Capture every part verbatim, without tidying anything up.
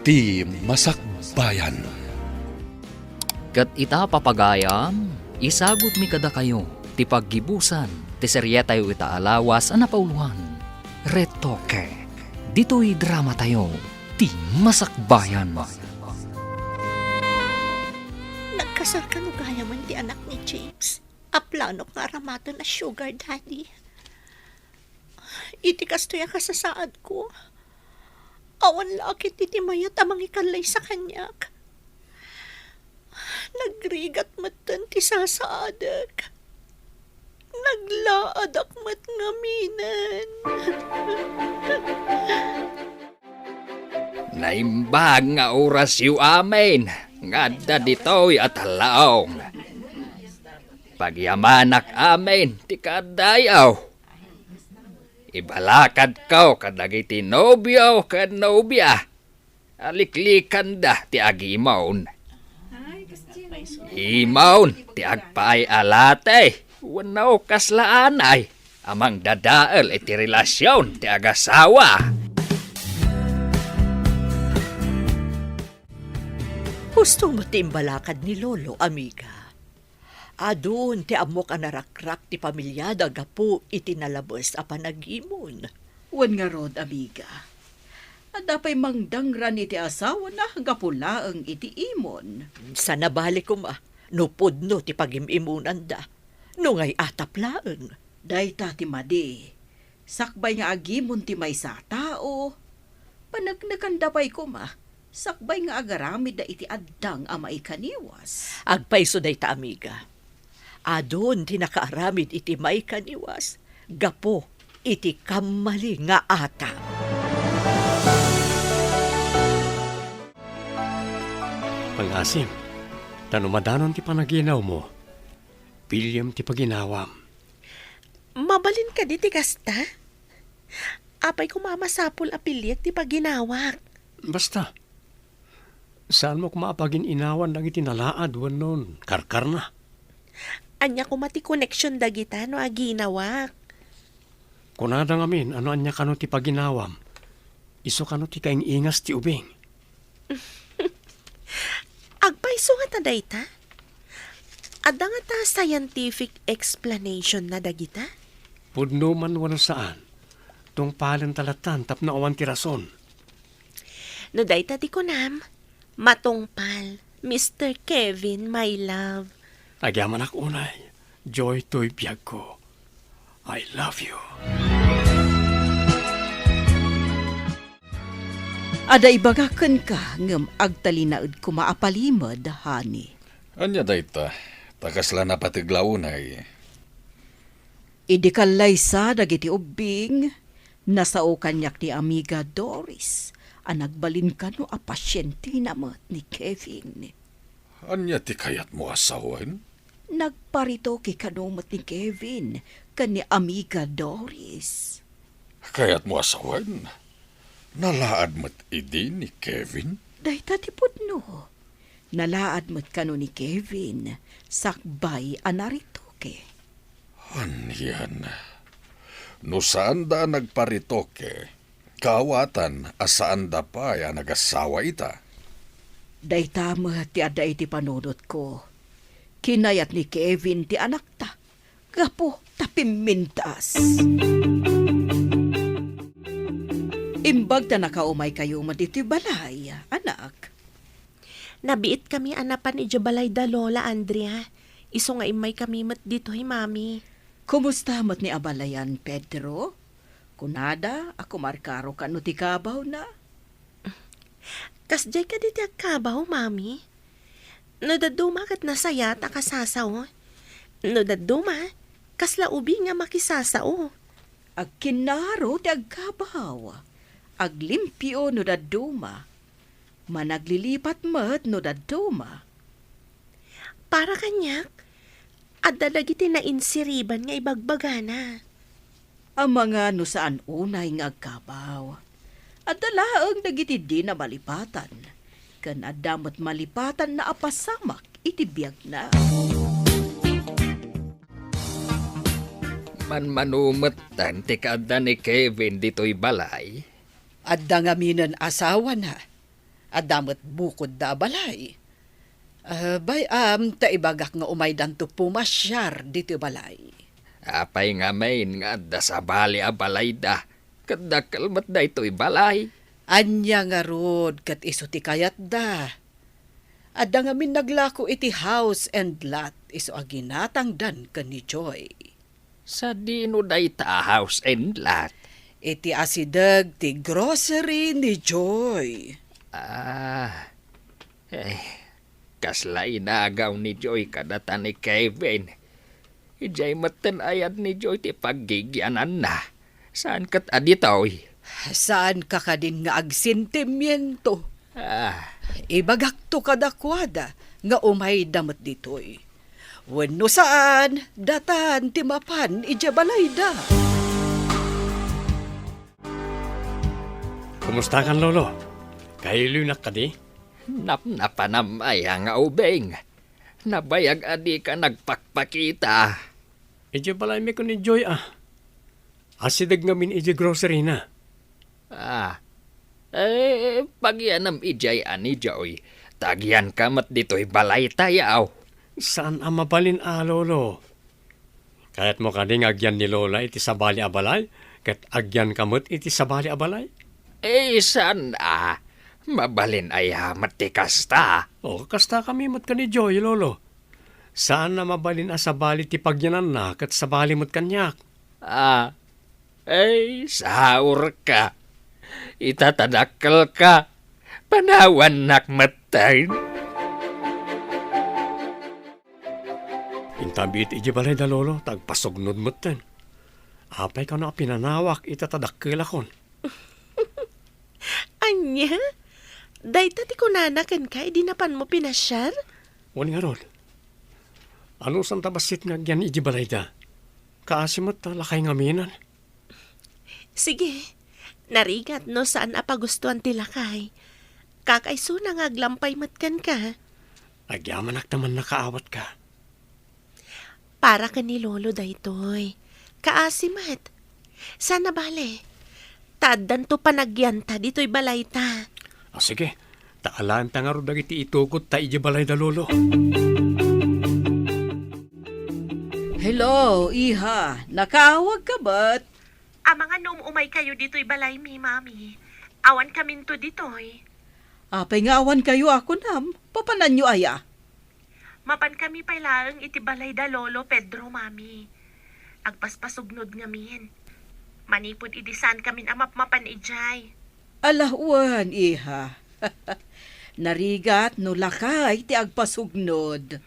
Ti Masakbayan. Ket ita, papagayam, isagutmi kadakayo ti paggibusan ti serietayo ita a lawas a napauloan, Retoke. Ditoy dramatayo, Ti Masakbayan. Nagkasar kano gayamen ti anak ni James a planok nga aramaten a sugar daddy. Iti kastoy a kasasaadko, awan la a ket iti mayat a mangikallaysa kaniak. Nagrigat metten ti sasaadek. Naglaadak met ngaminen. Naimbag nga orasyo amin nga adda ditoy a tallaong. Pagyamanak amin ti kaaddayo. Ibalakadko kadagiti nobio ken nobia a liklikanda ti agimon. Imon ti agpaay a lati wenno kasla anay a mangdadael iti relasion ti agasawa. Husto met ti imbalakad ni Lolo, amiga. Adun ti ammok a narakrak ti pamiliada gapu iti nalabes a panagimon. Wen ngarud, amiga, adda pay mangdangran iti asawana gapu laeng iti imon. Sa nabali koma no pudno ti pagim-imonanda, no ngay-atap laeng. Dayta ti madi. Sakbay nga agimon ti maysa a tao, paneknekanda pay koma sakbay nga agaramidda iti addang a maikaniwas. Agpayso dayta, amiga. Adun ti nakaaramid iti maikaniwas gapu iti kammali nga atap. Pangasim, ta no madanon ti panaginawmo, piliem ti paginawam. Mabalin kadi ti kasta? Apay koma a masapul a piliek ti paginawak? Basta, saanmo koma a pagin-inawan dagiti nalaad wenno karkarna. Ania koma ti koneksion dagita no aginawak? Kunada ngamin a no ania kano ti paginawam, isu kano ti kaing-ingas ti ubing. Agpayso ngata dayta? Adda ngata scientific explanation na dagita? Pudno man wenno saan, tungpalenta lattan tapno awan ti rason. No dayta ti kunam, matungpal, Mister Kevin, my love. Agyamanak unay, Joy toy biagko. I love you. Adda ibagak kenka, ngem agtalinaed koma a palimed, honey. Ania dayta? Ta kasla napateg la unay. Idi kallaysa dagiti ubbing, nasao kaniak ni Amiga Doris a nagbalin kano a pasientina met ni Kevin. Ania ti kayatmo a sawen? Nagparitoke kano met ni Kevin ken ni Amiga Doris. Kayatmo a sawen? Nalaad met idi ni Kevin? Dayta ti pudno. Nalaad met kano ni Kevin sakbay a naritoke. Anian? No saanda a nagparitoke, kaawatan a saanda pay a nagasawa ita. Dayta met ti adda iti panunotko. Kinayat ni Kevin ti anakta gapu ta pimmintas. Imbag ta nakaumaykayo met ditoy balay, anak. Nabiitkami a napan idiay balay da Lola Andrea. Isu nga immaykami met ditoy, Mami. Kumusta met ni abalayan, Pedro? Kunada a kumarkaro kano ti kabawna? Kasdiay kadi ti agkabaw, Mami? No dadduma ket nasayaat a kasasao. No dadduma, kasla ubing a makisasao. Agkinnaro ti agkabaw. Aglimpio no dadduma. Managlilipat met no dadduma. Para kaniak, adda dagiti nainsiriban nga ibagbagana. Amangan no saan unay nga agkabaw. Adda laeng dagiti dina malipatan, ken adda met malipatanna a pasamak iti biagna. Manmano metten ti kaadda ni Kevin ditoy balay? Adda ngaminen asawana. Adda met bukodda a balay. Ah, bay-am ta ibagak nga umaydanto pumasiar ditoy balay. Apay ngamin nga adda sabali a balayda, ket dakkel met daytoy balay? Ania ngarud ket isu ti kayatda? Adda ngamin naglako iti house and lot isu a ginatangdan ken ni Joy. Sadino dayta a house and lot? Iti asideg ti grocery ni Joy. Ah, eh, kasla inagaw ni Joy kadata ni Kevin. Idiay metten ayat ni Joy ti paggigiananna. Saan ket a ditoy? Saanka kadin nga agsentimiento? Ah. Ibagakto kadakuada nga umayda met ditoy. Wenno saan, datan ti mapan idiay balayda. Kumustakan, Lolo? Kailunak kadi? Napnapanam aya nga ubing? Nabayag a dika nagpakpakita. Idiay balaymi ken ni Joy, a. Asideg ngamin idiay grocery na. Ah. Eh, pagianam idiay a ni Joy. Ta agianka met ditoy balaytayo. Saan a mabalin a, Lolo. Kayatmo kadi nga agian ni Lola iti sabali a balay, ket agianka met iti sabali a balay? Eh, saan a. Mabalin aya met ti kasta? O, kastakami met ken ni Joy, Lolo. Saan a mabalin a sabali ti pagiananna ket sabali met kaniak. Ah, ay, saurka. Ita ta dakkelka, panawannak metten. Intabiit idiay balayda, Lolo, ta agpasugnod metten. Apay kano a pinanawak ita ta dakkelakon? Ania? Dayta ti kunana kenka idi napanmo pinasiar? Wen ngarud. Anusanta bassit nga agian idiay balayda? Kaasi met ta lakay ngamin. Sige, narigat no saan a pagustuan ti lakay. Kakaisuna nga aglampay met kenka. Agyamanak ta mannakaawatka. Para ken ni Lolo daytoy. Kaasi met. Saan a bale. Ta addanto panagianta ditoy balayta. Ah, sige. Ta alaenta ngarud dagiti itugod ta idiay balayda, Lolo. Hello, iha. Nakaawagka met? Amangan no um-umaykayo ditoy balaymi, Mami. Awankaminto ditoy. Apay nga awankayo a kunam? Papananyo aya? Mapankami pay laeng iti balayda Lolo Pedro, Mami. Agpaspasugnod ngamin. Manipud idi saankamin a mapmapan idiay. Ala, wen, iha. Narigat no lakay ti agpasugnod.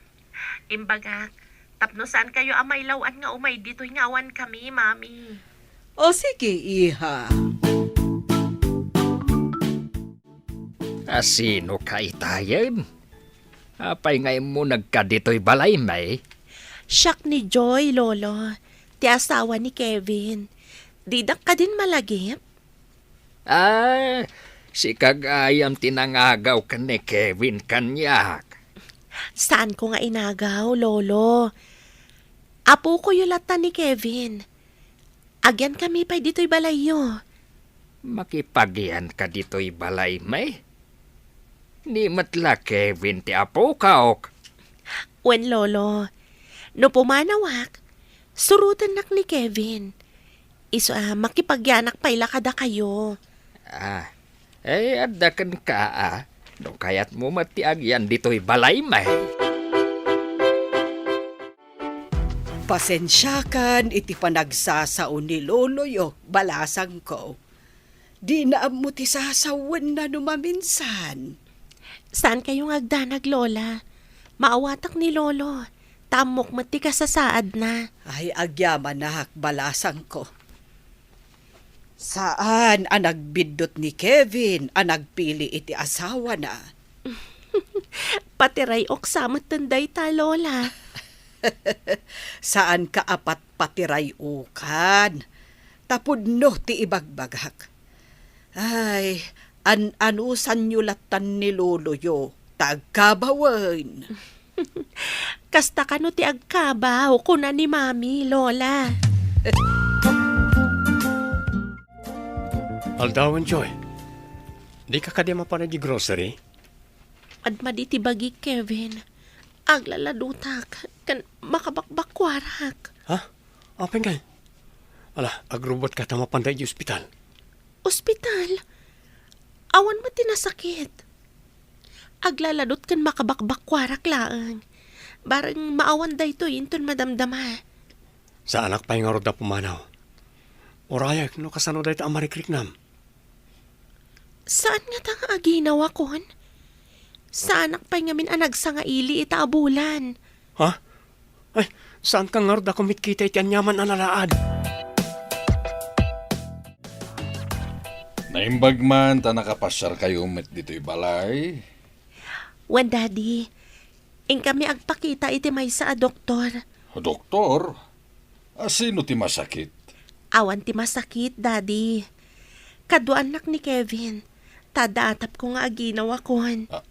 Imbagak, tapno saankayo a mailaw-an nga umay ditoy nga awankami, Mami. O, sige, iha. A, sinoka itayen? Apay nga immunegka ditoy balaymi? Siak ni Joy, Lolo, ti asawa ni Kevin. Didak kadin malagip? Ah, sika gayam ti nangagaw ken ni Kevin kaniak. Saanko nga inagaw, Lolo. Apokoyo latta ni Kevin. Agiankami pay ditoy balayyo. Makipagianka ditoy balaymi? Ni met la Kevin ti apokak. Wen, Lolo, no pumanawak, surotennak ni Kevin. Isu a makipagianak pay la kadakayo. Ah, eh, adda kenka, a, no kayatmo met ti agian ditoy balaymi. Pasensiakan iti panagsasao ni loloyo, balasangko. Dina ammo ti sasawenna no maminsan. Saankayo nga agdanag, Lola. Maawatak ni Lolo. Ta ammok met ti kasasaadna. Ay, agyamanak, balasangko. Saan a nagbiddut ni Kevin a nagpili iti asawana. Patiray-ok sa metten dayta, Lola. Saanka a patpatiray-okan. Ta pudno ti ibagbagak. Ay, an-anusanyo lattan ni loloyo, ta agkabawen. Kasta kano ti agkabaw, kuna ni Mami, Lola. Aldawen, Joy. Dika kadi mapan idiay grocery? Adda madi ti bagik, Kevin. Aglaladotak ken makabakbakkuarak. Ha? Apay ngay? Ala, agrubotka ta mapanda idiay ospital. Ospital? Awan met ti nasakit. Aglaladot ken makabakbakkuarak laeng. Bareng maawan daytoy inton madamdama. Saanak pay ngarud a pumanaw. Urayek no kasano dayta a marikriknam. Saan ngata nga aginawakon? Saanak pay ngamin a nagsangaili ita a bulan. Ha? Ay, saanka ngarud a kumitkita iti aniaman a nalaad? Naimbag man ta nakapasiarkayo met ditoy balay? Wen, Daddy. Inkami agpakita iti maysa a doktor. Doktor? A, sino ti masakit? Awan ti masakit, Daddy. Kaduaannak ni Kevin. Ta adda atapko nga aginawakon. A,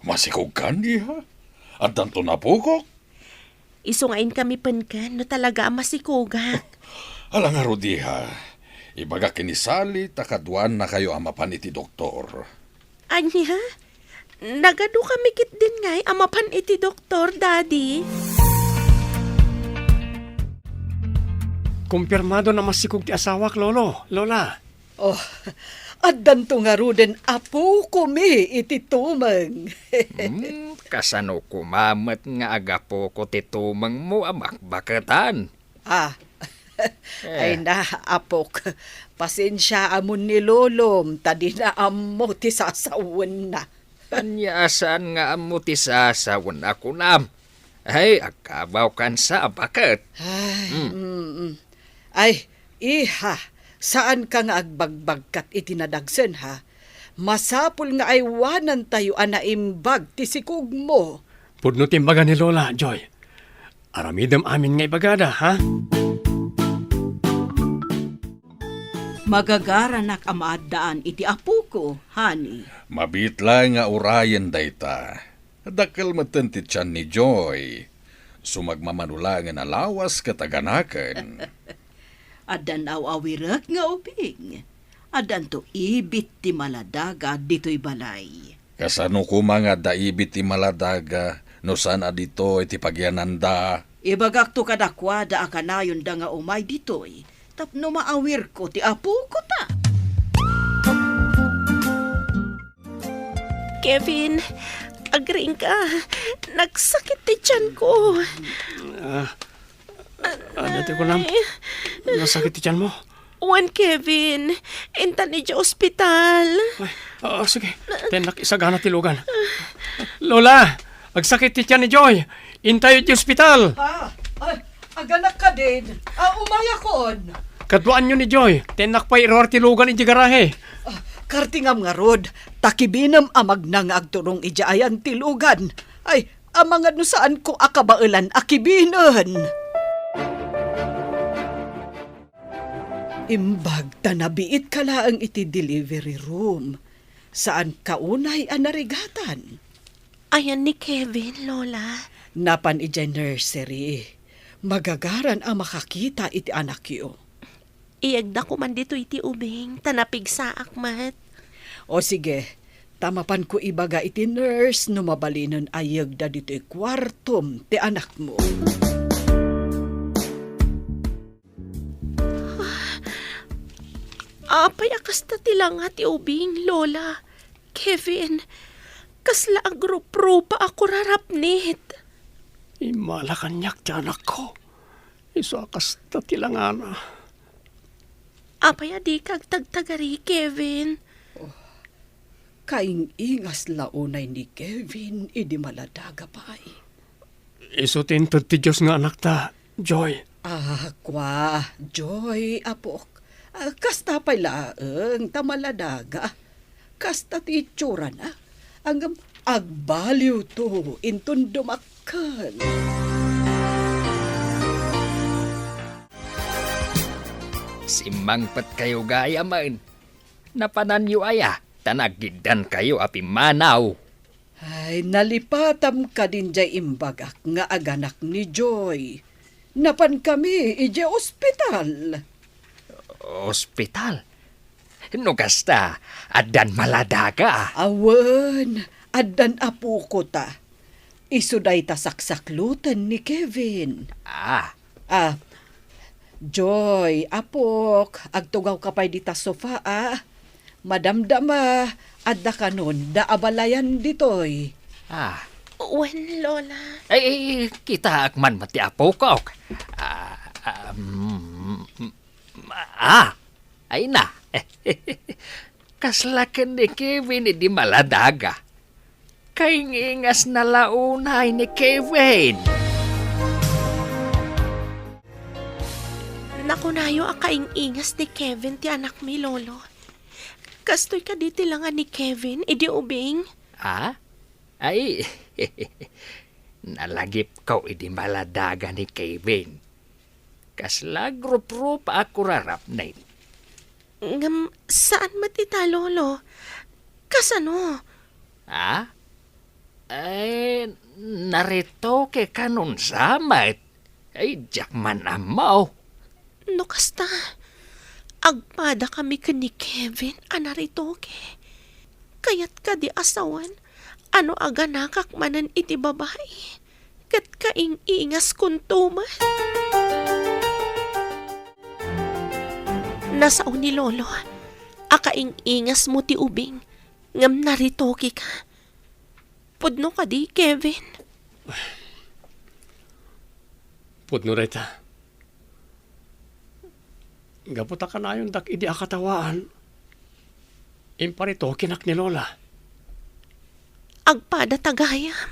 masikogkan, iha? Addanton apokok? Isu nga inkami penken no talaga a masikogak. Ala ngarud, iha. Ibagak ken ni Sally ta kaduaannakayo a mapan iti doktor. Ania? Nagadukami ketdin ngay a mapan iti doktor, Daddy? Kumpirmado a masikog ti asawak, Lolo, Lola. Oh, addanto ngaruden apokomi iti tumeng. Hmm, kasano koma met nga agapoko ti tumengmo a bakbaketan? Ah. Eh. Ay na, apok. Pasensiaamon ni lolom ta dina ammo ti sasawenna. Ania a saan nga ammo ti sasawen a kunam? Ay, agkabawkan sa a baket. Ay, Hmm. mm, mm. Ay, iha, saanka nga agbagbagkat iti nadagsen, ha? Masapul nga aywanantayo a naimbag ti sikogmo. Pudno ti imbaga ni Lola, Joy. Aramidem amin nga ibagada, ha? Magagaranak a maaddaan iti apoko, honey. Mabiit laeng nga urayen dayta. Dakkel metten ti tian ni Joy. Sumagmamano laengen a lawas ket aganaken. Addan aw-awirek nga ubing. Addanto ibit ti maladaga ditoy balay. Kasano koma nga adda ibit ti maladaga no saan a ditoy ti pagiananda? Ibagakto kadakuada a kanayonda nga umay ditoy tapno maawirko ti apokota. Kevin, agriingka. Nagsakit ti tianko. Ah, ania ti kunam? Ay. Nasakit ti tianmo? Wen, Kevin. Intan idiay ospital. Ay, ah, sige. Tennak isagana ti lugan. Lola, agsakit ti tian ni Joy. Intayo idiay ospital. Ah, ay, aganak kadin. Ah, umayakon. Kaduaanyo ni Joy. Tennak pay iruar ti lugan idiay garahe. Ah, kartingam ngarud, ta kibinem a magna nga agturong idiay ayan ti lugan. Ay, amangan no saanko a kabaelan a kibinen. Imbag ta nabiitka laeng iti delivery room. Saanka unay a narigatan. Ayan ni Kevin, Lola. Napan idiay nursery. Magagaran a makakita iti anakyo. Iyegda koman ditoy ti ubing, ta napigsaak met. O sige, ta mapanko ibaga iti nurse no mabalinen a iyegda ditoy kuartom ti anakmo. Apay a kasta ti langa ti ubing, Lola? Kevin, kasla agruprupa a kurarapnit. Immala kaniak ti anakko. Isu a kasta ti langana. Apay a dika agtagtagari, Kevin? Oh, kaing-ingas la unay ni Kevin idi maladaga pay. Isu ti inted ti Dios nga anakta, Joy. Ah, kua, Joy, apok. Ah, kasta pay laeng ta maladaga. Kasta ti itsurana. Ngem agbaliwto inton dumakkel. Simmangpetkayo gayamen. Napananyo aya ta nagiddankayo a pimmanaw? Ay, nalipatam kadin diay imbagak nga aganak ni Joy. Napankami idiay ospital. Ospital? No kasta, addan maladaga. Awan, addan apokota. Isu dayta saksakloten ni Kevin. Ah. Ah, Joy, apok, agtugawka pay dita sofa, a. Madamdama, adda kanon da abalayan ditoy. Ah. Wen, Lola. Ay, ay, kitaak man met ti apokok. Ah, ah, mm, mm, ah, ay na. Kasla ken ni Kevin idi maladaga. Kaingingasna la unay ni Kevin. Nakunayo a kaingingas ni Kevin ti anakmi, Lolo. Kastoy kadi ti langa ni Kevin idi ubing? Ah? Ay, nalagipko idi maladaga ni Kevin. Kasla agruprupa a kurarapnen. Ngem saan met ita, Lolo? Kasano? Ah? Ay, naretoke kanon sa met. Ay, diak man ammo. No kasta, agpadakami ken ni Kevin a naretoke. Kayat kadi a sawen a no aganakak manen iti babai, ket kaing-ingaskonto met. Nasao ni Lolo a kaing-ingasmo ti ubing ngem naritokeka. Pudno kadi, Kevin? Pudno dayta. Gapu ta kanayondak idi akatawaan, imparitokenak ni Lola. Agpada ta gayam.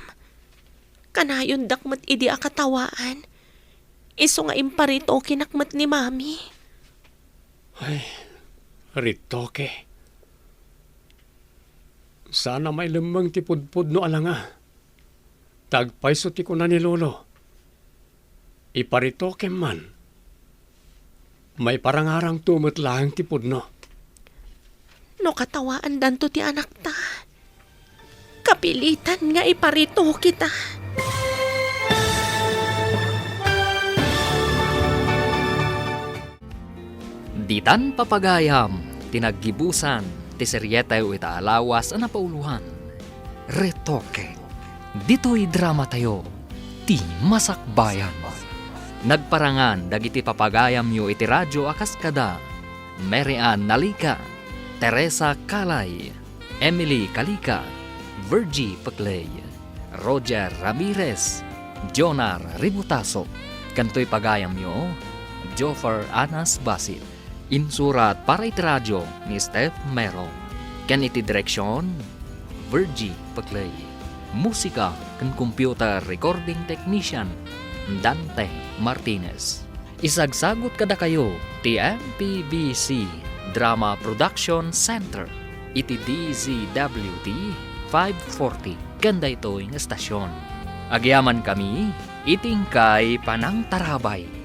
Kanayondak met idi akatawaan, isu nga imparitokenak met ni Mami. Ay, ritoke. Saan a mailemmeng ti pudpudno a langa. Ta agpayso ti kuna ni Lolo, iparitokem man, maiparangarangto met laeng ti pudno. No katawaandanto ti anakta, kapilitan nga iparitoketa. Ditan papagayam ti naggibusan ti serieyo ita a lawas a napauloan, Retoke. Ditoy dramatayo, ti Masakbayan. Nagparangan dagiti papagayamyo iti radio a kas kada Mary Ann Nalica, Teresa Calay, Emily Calica, Virgie Peclay, Roger Ramirez, Jonar Ributaso, ken toy pagayamyo, Joffer Anas Basit. Insurat para iti radio ni Steph Mero, ken iti direksion, Virgie Peclay. Musika ken computer recording technician, Dante Martinez. Isagsagut kadakayo ti M P B C Drama Production Center iti D Z W T five forty ken daytoy nga estasion. Agyamankami iti inkay panangtarabay.